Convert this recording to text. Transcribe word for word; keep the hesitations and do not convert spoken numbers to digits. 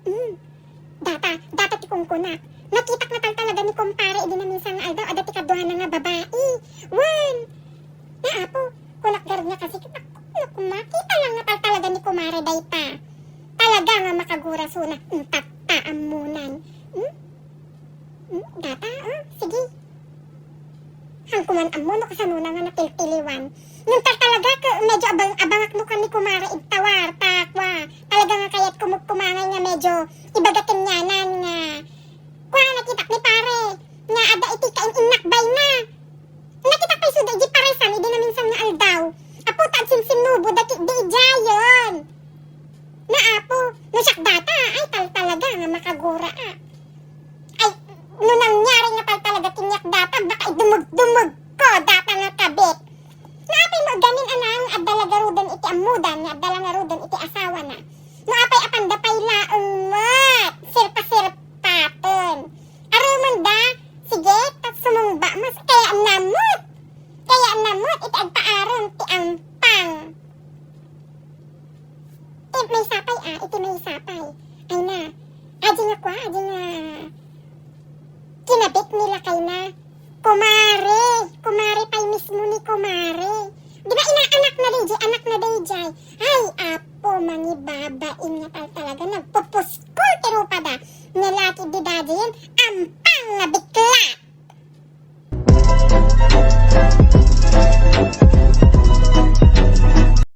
Hmm. Data, data ti kunkunak. Nakitak na tal talaga ni kumpare idi naminsan nga aldaw, adda ti kaduana nga babai. Wen! Na, apo, kunak garud nga kasi, naku, naku, makita lang nga tal talaga ni kumare dayta. Talaga nga makagurasona, intatta ammonan. Hmm? Hmm? Data, ah, sige. Hangko man ammo no kasano na nga natiltiliwan. Ngem tal talaga, ka, medyo abang-abangak no kan ni kumare id tawar, ta, kwa, talaga nga kayat kumugkumangay nga medyo ibaga ken yana,